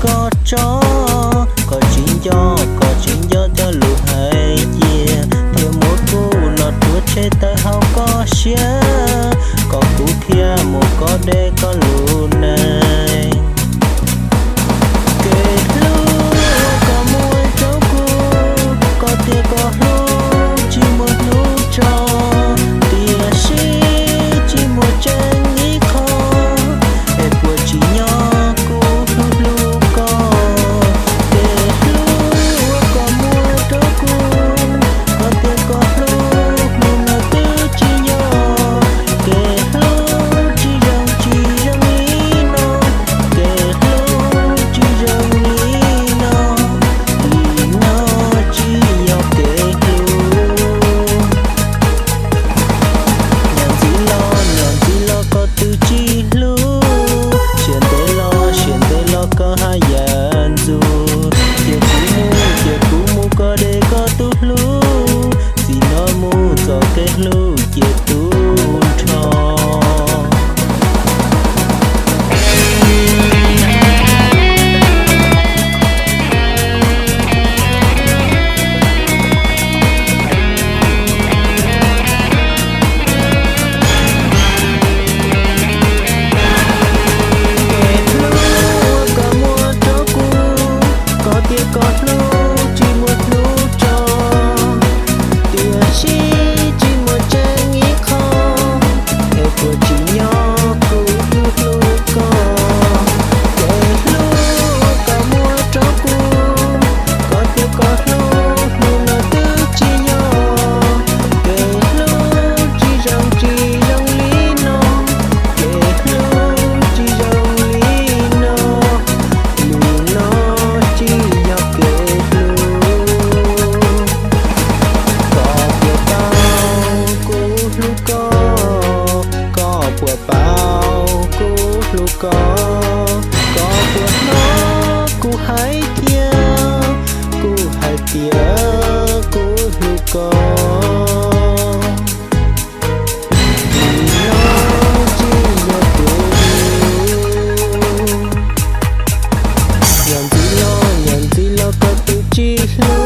koj tso, koj tsis nco, koj tsis nco cov lus hais cia, thiaj muab kuv no rhuav tshem tawm hauv koj siab, kom kuv thiaj mus kov deb koj lub neej. Kev hlub uas koj muab rau kuv, koj tias koj hlub tsis muaj hnub tso, tiam sis tsis muaj tseeb ib qho. Es puas tsim nyog kuv hlub hlub koj? Kev hlub uas koj muab rau kuv, koj tias koj hlub, hnub no twb tsis yog. Kev hlub tsis zoo, tsis zoo li no, kev hlub tsis zoo li no, li no tsis yog kev hlub. Niam ntxiv los, niam ntxiv los koj twb tsis hlub, siav ntev los, siav ntev los koj haj yam ntxub. Cia kuv mus, cia kuv mus kov deb koj tus hlub, txij no mus txoj kev hlub cia tu nrho. Kev hlub uas koj muab rau kuv, koj tias koj hlub tsis muaj hnub tso, tiam sis tsis muaj tseeb ib qho. Es puas tsim nyog kuv hlub hlub koj? Kev hlub uas koj muab rau kuv, koj tias koj hlub, hnub no twb tsis yog. Kev hlub tsis zoo, tsis zoo li no, kev hlub tsis zoo li no, li no tsis yog kev hlub. Koj puas paub kuv hlub koj? Koj puas paub kuv hlub koj? Koj puas hnov kuv hais tias, kuv hais tias kuv hlub koj? Li no tsis yog kev hlub. Niam ntxiv los, niam ntxiv los koj twb tsis hlub,